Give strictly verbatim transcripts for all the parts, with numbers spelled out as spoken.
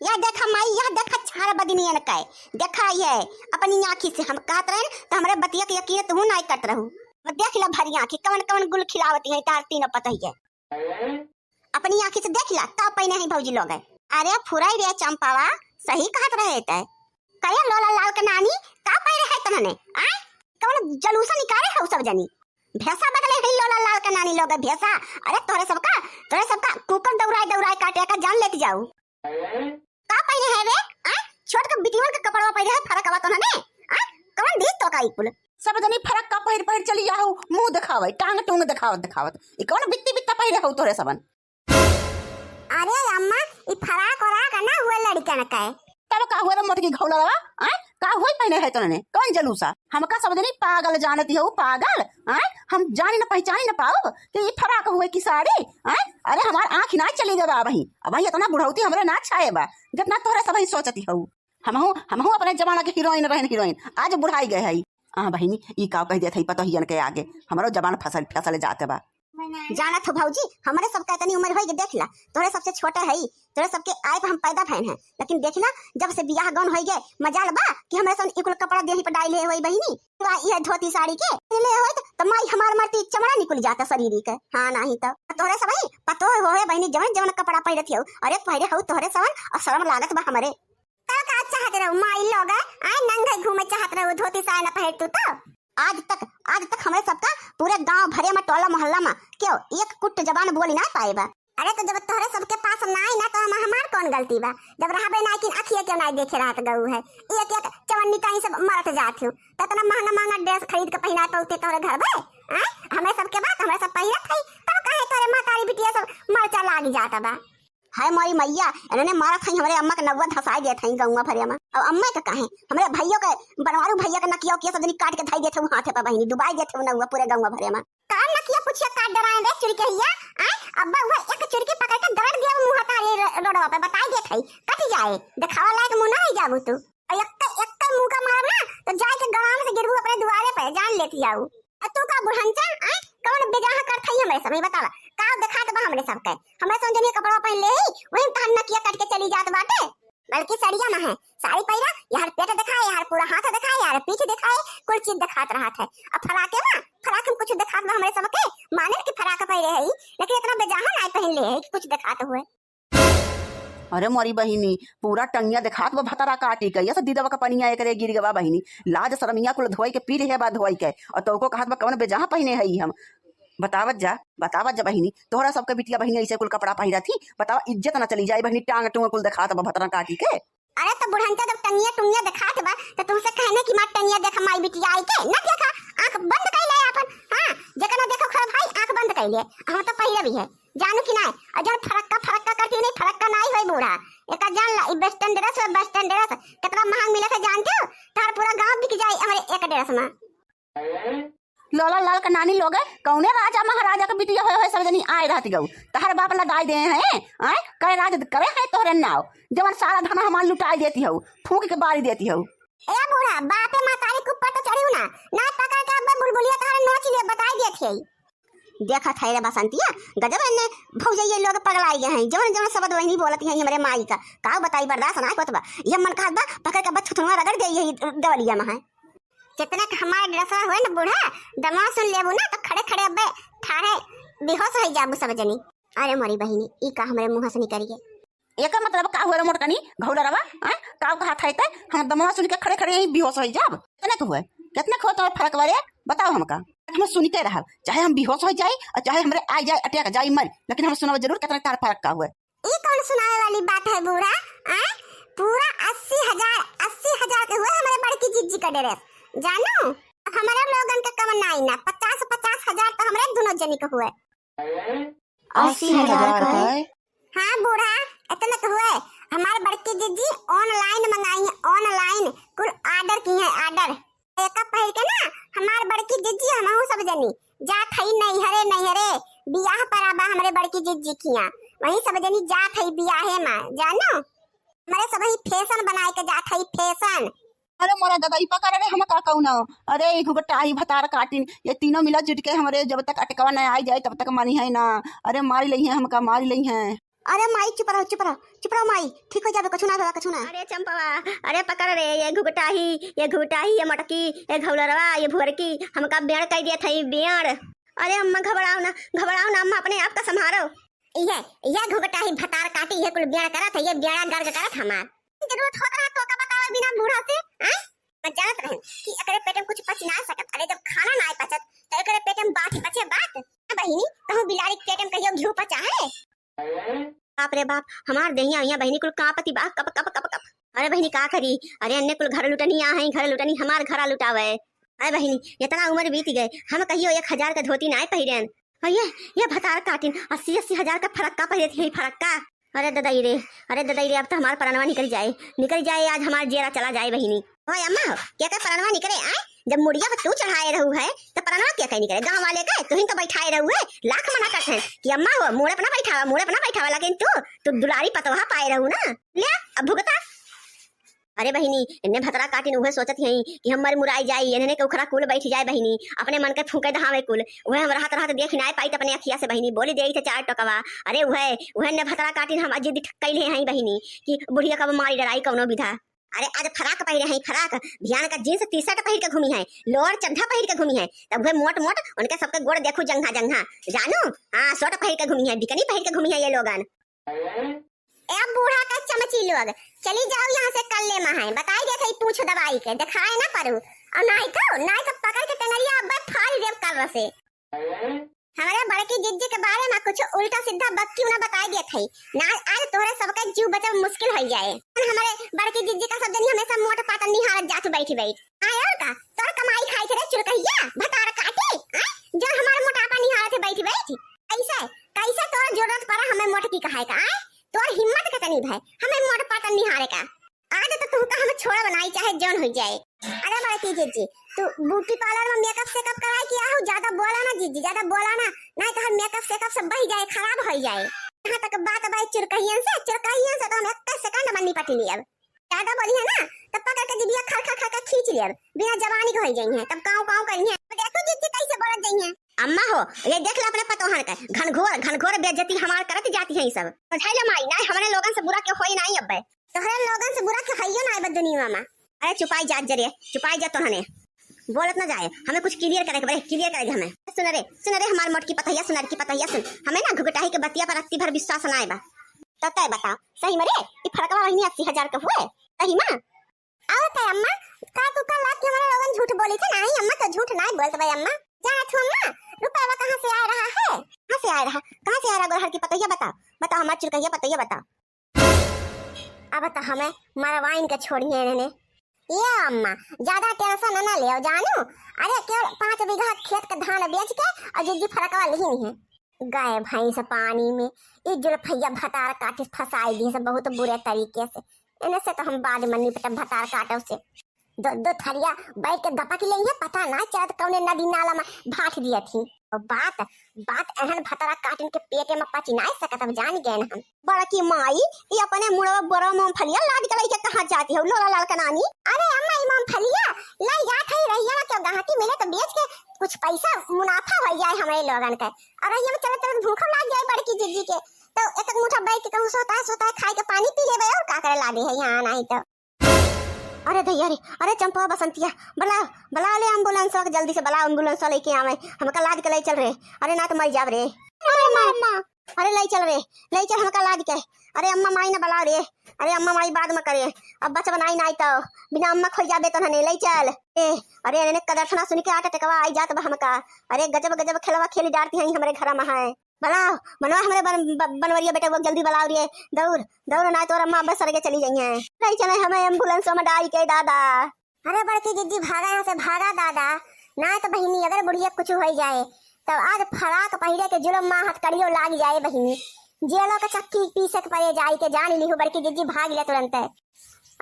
यह देखा माई, यह देखा छार बदनियन के, देखा ये अपनी आँखी से हम कहत रहन त हमरे बतिया के यकीन तू नाई करत रहू। अब देख ला भरी आँखी कवन कवन गुल खिलावती हैं तार तीनों पतोहिए। अपनी आँखी से देख ला का पहिने हैं भौजी लोग। अरे फुराई रे चंपावा, सही कहत रहे तै। कहे लोला लाल के नानी, का पहिरे है तनने? आय, कवन जलूसा निकाले है सब जनी? भेसा बदले है लोला लाल के नानी लोग, भेसा। अरे तोहरे सबका, तोहरे सबका कुकुर दौड़ाए दौड़ाए काटे का जान लेती जाऊ। का पहिरे है रे? आय, छोट के बिटियन के कपड़वा पहिरे है, फरक आवा तनने? आय, कवन दीस तो का ई कुल? सब जनी फरक का पहिर पहिर चली जाहू, मुँह देखावे, टांग टूंग देखावत देखावत। ई कवन बित्ती बित्ता पहिरे हऊ तोहरे सबन? अरे अम्मा, ई फराक ओराक ना हुए लड़कन के। तब का हुए रे मोटकी घौलरवा? आय, का हुए पहिने है तोने? कौन जलूसा? हमका सब जनी पागल जानती हो, पागल। आय, हम जानी न पहचानी न पाउब कि ई फराक हुए की साड़ी। आय, अरे हमार आँख ना चली गवा अबही, अबही इतना बुढ़ौती हमरे ना छाए बा जितना तोहरे सबही सोचती हो। हमहू, हमहू अपने जमाना के हीरोइन रहन, हीरोइन, आज बुढ़ाई गए हई। हाँ बहिनी, ई का कह देत हई पतोहियन के आगे, हमरो जबान फसल फसल जात बा। जानत हो भौजी, हमरे सबके इतनी उम्र होई के देख ला, तोहरे सबसे छोटे हई, तोहरे सबके आय पे हम पैदा भएन हैं, लेकिन देख ला, जब से बियाह गौन होई गए, मजाल बा कि हमरे सन इकुल कपड़ा देही पर डाले होई बहिनी, वा इहे धोती साड़ी के ले होई त, त माई हमार मरती चमड़ा निकुल जाता शरीर के। हाँ नाही त तोहरे सबही पतोह होए बहिनी, जवन जवन कपड़ा पहिरत हो, अरे पहिरे हऊ तोहरे सबन और शर्म लागत बा हमरे। तब का चाहत रहू माई लोग, आय नंगे घूमे चाहत रहू, धोती साया न पहिर तू तो? आज तक, आज तक हमरे सबका पूरे गांव भरे में, टोला मोहल्ला में केहू एक कुट जबान बोली ना पाए बा। अरे तो जब तोहरे सबके पास नाई ना तो हम, हमार कौन गलती बा? जब रहबे ना कि अखिए के नाई देखे रहत गऊ है, एक एक चवन्नी ताई सब मरत जात हो, तो इतना महंगा महंगा ड्रेस खरीद के पहिना पौते तोहरे घर बे? आय हमरे सबके बात हमरे सब पहिरत है, तब काहे तोहरे महतारी बिटिया सब मरचा लागी जात बा? हाय मोरी मैया, इन्होंने मारत हई हमरे अम्मा के नौवा धसाई देत हई गौवा भरे में। अब अम्मा के काहे, हमरे भैया के, बनवारू भैया के नकिया उकिया सब जनी काट के धई देत हऊ हाथे पर बहिनी, डुबाई देत हऊ नौवा पूरे गौवा भरे में। का नकिया पुछिया काट डराए रे चुरकहिया? आय, अब्बा उहे एक चुरकी पकड़ के दरड़ दिया मुँह तारे रो-, रोडवा पे बताई देत हई, कट जाए, देखावा लायक मुँह ना रह जाबू तू। और एक, एक मुँह का मारब ना, तो जाए के गड़ाम से गिरबू अपने दुआरे पे, जान लेती जाऊ। आ तू का बुढ़नचा, आय? कौन बेजाह करत हई हमरे समय, बतावा? का देखात बा हमरे सबके? हमरे सब जनिया कपड़वा पहिन ले ही, वही तहन नकिया कट के चली जात बाटे। बल्कि सड़िया में है, साड़ी पहिरा, यार पेट देखाए, यार पूरा हाथ देखाए, यार पीठ देखाए, कुल चीज देखात रहत है। अब फराके में, फराक में कुछ देखात बा हमरे सबके? माने कि फराक पहिरे है, लेकिन इतना बेजाह नाय पहिन ले है कि कुछ देखात हुए। अरे मोरी बहिनी, पूरा टंगिया देखात बा भतरा काटी के, ये से दीदवा का पनिया एकरे गिर गवा बहिनी। लाज शरमिया कुल धोई के पी रहे बा धोई के, और तोको कहत बा कौन बेजाह पहिने है ई हम। बतावत जा, बतावत जा बहिनी, तोहरा सबके बिटिया बहिनी ऐसे कुल कपड़ा पहिरा थी, बतावा इज्जत ना चली जाए बहिनी, टांग टूंग कुल देखात बा भतरा काटी के। अरे तो बुढ़नचा जब टंगिया टुंगिया देखात बा, तो तुमसे कहने की मार टंगिया देख माई बिटिया आई के, ना देखा, आँख बंद कर ले अपन। हाँ, जेकर ना देखो खरा भाई, आँख बंद कर ले। हम तो पहिरे भी है। जानू कि नाय? और जब फरक्का फरक्का करती नहीं, फरक्का नाय होई बूढ़ा। एका जान ला, ई वेस्टर्न ड्रेस है, वेस्टर्न ड्रेस। कितना महंग मिलत है जानते हो? तार पूरा गांव बिक जाई हमरे एक ड्रेस में। लोला लाल का नानी लोग, कौने राजा महाराजा के बिटिया होए होए सब जनी आए रहती गऊ। तहर बाप लगाई दे हैं, आए? कहे राज करे हैं तोहरे नाव। जवन सारा धन हमार लुटाई देती हो, फूंक के बारी देती हो। ए बूढ़ा, बापे महतारी के ऊपर तो चढ़ियो ना, ना पकड़ के अब्बे बुलबुलिया तहरे नोच लिए बताई देती है। देखत है रे बसंतिया, गजब एन्ने भौजैया लोग पगलाई गए हैं। जवन जवन शब्द वही बोलती हैं हमरे माई का, का बताई, बर्दाश्त ना होत बा। ये मन कहत बा पकड़ के बस थुथुनवा रगड़ दे यही देवलिया में है। कितना क हमार ड्रेसवा होए न बूढ़ा, दमवा सुन लेबू ना तो खड़े खड़े अब्बे ठाढ़े बेहोश हो जाबू सब जनी। अरे मोरी बहिनी, ई का हमरे मुंह से निकल गए? एकर मतलब का हुआ रे मोटकनी घौलरवा? आय, का कहत है ते? हम दमवा सुन के खड़े खड़े यहीं बेहोश हो जाब। कितने के हुए, कितने के हुए तुम्हारे फरक बारे? बताओ हमका। हम सुनते रहब, चाहे हम बेहोश हो जाए और चाहे हमरे आ जाए अटैक, जाए मर, लेकिन हम सुनब जरूर कितने तार फरक का हुए। ई कौन सुनावे वाली बात है बूढ़ा? आय, पूरा अस्सी हजार, अस्सी हजार के हुए हमारे बड़की जिज्जी का ड्रेस, जानू? हमारे लोगन के कम नाई ना, पचास, पचास हजार तो हमारे दोनों जनी के हुए। अस्सी हजार का है? हाँ बूढ़ा, इतना तो हुए। हमार बड़की जिज्जी online मंगाई है, online कुल order की है, order। एका पहिर के ना हमार बड़की जिज्जी हमहू सब जनी जात हई नैहरे, नैहरे बियाह परा बा हमरे बड़की जिज्जी किया, वही सब जनी जात हई बियाहे में, जानो। हमरे सब ही fashion बनाए के जात हई, fashion। अरे मोरा दादा, ई पकड़ रे, हम का कहू ना। अरे ई घुघटाही भतार काटिन, ये तीनों मिला जुट के हमरे जब तक अटकवा ना आई जाए तब तक मानी है ना। अरे मारी लई है हमका, मारी लई है। अरे माई, चुप रहो, चुप रहो, चुप रहो माई, ठीक हो जाबे, कछु ना भवा, कछु ना। अरे चंपवा, अरे पकड़ रे, ये घुघटाही, ये घुघटाही, ये मटकी, ये घौलरवा, ये भुअरकी, हमका बेड़ कइ दिया था, ये बेड़। अरे अम्मा, घबराओ ना, घबराओ ना अम्मा, अपने आप का संभारो। ये, ये घुघटाही भतार काटी, ये कुल बेड़ करत है, ये बेड़ा गर्ग करत हमार। जरूरत होत रहा तो का बतावे बिना बूढ़ा से, हैं? मैं जानत रहन कि एकरे पेट में कुछ पच ना सकत। अरे जब खाना ना पचत, तो एकरे पेट में बात पचे बात। ना बहिनी, कहूँ बिलारी के पेट में कहियो घिउ पचा है? बाप रे बाप, हमार देहिया उहिया बहिनी कुल कांपति बा, कप, कप, कप, कप। अरे बहिनी का करी, अरे अन्ने कुल घर लुटनी आ हैं, घर लुटनी हमार घरा लुटावे। अरे बहिनी, इतना उम्र बीत गए, हम कहियो एक हजार का धोती ना पहिरेन। और ये, ये भतार काटिन अस्सी अस्सी हजार का फरक्का पहिरे थी, फरक्का। अरे ददाई रे, अरे ददाई रे, अब तो हमार परनवा निकल जाए, निकल जाए, आज हमार जेरा चला जाए बहिनी। ओए अम्मा हो, के का परनवा निकले, आय? जब मुड़िया पर तू चढ़ाए रहू है, तो परनवा के का निकले? गाँव वाले का, तू ही तो बैठाए रहू है, लाख मना करत हैं कि अम्मा हो, मुड़े पर ना बैठावा, मुड़े पर ना बैठावा, लेकिन तू, तू दुलारी पतोहा पाए रहू ना। ले, अब भुगता। अरे बहिनी, इन्ने भतरा काटिन उहे सोचत हई कि हम मर मुराई जाई, इन्हने के उखरा कुल बैठ जाए बहिनी, अपने मन के फूंके दहावे कुल, उहे हम रहत रहत देख नाय पाई अपने अखिया से बहिनी, बोली देई थे चार टोकवा। अरे उहे, उहे ने भतरा काटिन हम जिद कैले हई बहिनी कि बुढ़िया कब मारी डराई कौनो विधा। अरे आज फराक पहिरे हई फराक, भियान का जींस टी शर्ट पहिर के घूमी है, लोअर चड्ढा पहिर के घूमी है, तब उहे मोट मोट उनके सबके गोड़ देखू जंघा जंघा, जानू, हाँ शर्ट पहिर के घूमी है, बिकनी पहिर के घूमी है ये लोगन। ए बूढ़ा का चमची लोग, चली जाओ यहाँ से कल्ले महाए, बताई देत हई पूछ दबाई के, देखाए ना परू। और नाई तो, नाई तो पकड़ के टंगरिया अब्बे फाड़ देब कर्र से। हमरे बड़की जिज्जी के बारे में कुछ उल्टा सीधा बक्की उना बताई देत हई। ना आज तोहरे सबके जीव बचब मुश्किल हो जाए। हमरे बड़की जिज्जी का सब जनी हमेशा मोट पातन निहारत जात बैठी बैठ। आय और का? तोर कमाई खाई थे रे चुरकहिया, भतार काटी, आय? जो हमार मोटापा निहारत है बैठी बैठ। कैसे, कैसे तोर जरूरत पड़ा हमें मोटकी कहाए का, आय? तोर हिम्मत कितनी भय, हमें मोट पातन निहारे का? आज तो तुमका हम छोड़ा बनाई, चाहे जौन हो जाए। अरे बड़की जिज्जी, तू ब्यूटी पार्लर में मेकअप सेकअप कराए के आहू, ज्यादा बोला ना जिज्जी, ज्यादा बोला ना, नहीं तो हम मेकअप सेकअप सब बह जाए, खराब हो जाए। यहाँ तक बात बाई चुरकहियन से, चुरकहियन से तो हम एक सेकंड में निपट लेब। ज्यादा बोली है ना, तब पकड़ के जिभिया खरखर खरखर खींच लेब, बिना जबानी के हो जाई है, तब काव काव करी है। देखो जिज्जी कैसे बोलत जाई है। अम्मा हो, ये देख ला अपने पतोहन के, घनघोर, घनघोर बेइज्जती हमार करत जाती है ये सब। समझाई ला माई, नाय हमरे लोगन से बुरा के होई नाई अब्बे। तोहरे लोगन से बुरा के होइयो नाई बा दुनिया में। अरे चुपाई जात जरे, चुपाई जा तोहने। बोलत ना जाए, हमें कुछ clear करे के बरे, clear करे के हमें। सुन रे, सुन रे हमार मोटकी पतोहिया, सुनर की पतोहिया सुन, हमें ना घुघटाही के बतिया पर रत्ती भर विश्वास नाई बा। तो तय बताओ, सही में रे, ई फरकवा वही अस्सी हजार के हुए? सही में? आओ ते अम्मा, का तू का लाग के हमारे लोगन झूठ बोली थे? नहीं अम्मा, तो झूठ नहीं बोलत भाई अम्मा। जाना तू अम्मा, रुपया कहाँ से आ रहा है? कहाँ से आ रहा? कहाँ से आ रहा? गोरहर की पतोहिया बताओ, बताओ हमार चुरकहिया पतोहिया बताओ। अब तो हमें मरवाइन के छोड़िए इन्हें। ये अम्मा, ज्यादा tension ना ले जानू। अरे केवल पाँच बीघा खेत का धान बेच के और जिज्जी फरकवा लिही है। गए भैंस पानी में, ई जुल्फैया भतार काटे फंसाई दी से बहुत बुरे तरीके से। इन्हें से तो हम बाद में निपटब भतार काटो से। दो दो थरिया बैठ के दपक ले है, पता ना चलत कौने नदी नाला में भाट दिया थी। और बात, बात एहन भतार काटिन के पेटे में पची ना सकत, अब जान गए हम। बड़की माई, ई अपने मुड़वा बोरा मूंगफलिया लाद के लइके कहाँ जाती हो, लोला लाल का नानी? अरे अम्मा, ई मूंगफलिया लाई जात है रहिया में, क्यों गाहकी मिले तो बेच के कुछ पैसा मुनाफा हो जाए हमरे लोगन के। और रहिया में चलत चलत भूख लाग जाए बड़की जिज्जी के, तो एक एक मुठा बैठ के कहूँ सोता है, सोता है, खाए के पानी पी लेबे, और का करे लादे है यहाँ नहीं तो। अरे दैया रे, अरे चंपा बसंतिया, बुलाओ, बुलाओ ले ambulance वाला, जल्दी से बुलाओ, ambulance वाला लेके आवे, हमका लाद के ले चल रे, अरे ना तो मर जाब रे। अरे मामा, अरे ले चल रे, ले चल हमका लाद के। अरे अम्मा माई ना बुलाओ रे, अरे अम्मा माई बाद में करे, अब बच बनाई नाई तो, बिना अम्मा खोई जाबे तो हने, ले चल। ए, अरे एने कदरथना सुन के heart attackवा आई जात बा हमका। अरे गजब गजब खेलवा खेली डारती हैं हमरे घर में है। बुलाओ, मनवा हमरे बन-, ब-, बनवरिया बेटा को जल्दी बुलाओ रे। दौड़, दौड़, ना तोर अम्मा बस सरगे चली जाई हैं। नहीं चले हमें ambulance में डाल के दादा। अरे बड़की जिज्जी भागा यहाँ से, भागा दादा। ना तो बहिनी अगर बुढ़िया कुछ हो जाए, तब आज फराक पहिरे के जुलम माँ हथकड़ियो लाग जाए बहिनी। जेलो के चक्की पीसे के पड़े जाए के जान लिहू बड़की जिज्जी भाग ले तुरंत।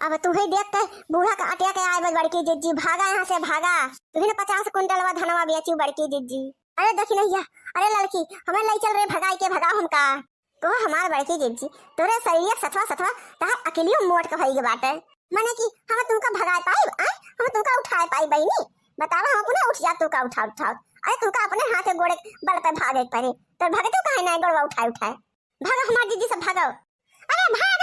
अब तुहे देख के बूढ़ा का अटिया के आए बा बड़की जिज्जी, भागा यहाँ से भागा। तुहे ने पचास कुंटलवा धनवा बेचू बड़की जिज्जी। अरे दखिनैया, अरे लड़की, हमें ले चल रे भगाई के, भगाओ हमका। कहो हमार बड़की जिज्जी, तोरे शरीर सथवा सथवा तहार अकेलियो मोट के होई के बाटे। मने कि हम तुमका भगाए पाइब, आय? हम तुमका उठाए पाइब बहिनी? बतावा, हम अपने उठ जा तुमका उठा उठाओ। अरे तुमका अपने हाथे गोड़े बल पे भागे के पड़े। तो भगतू काहे ना गोड़वा उठाए उठाए? भागो हमार जीजी सब, भागो। अरे भाग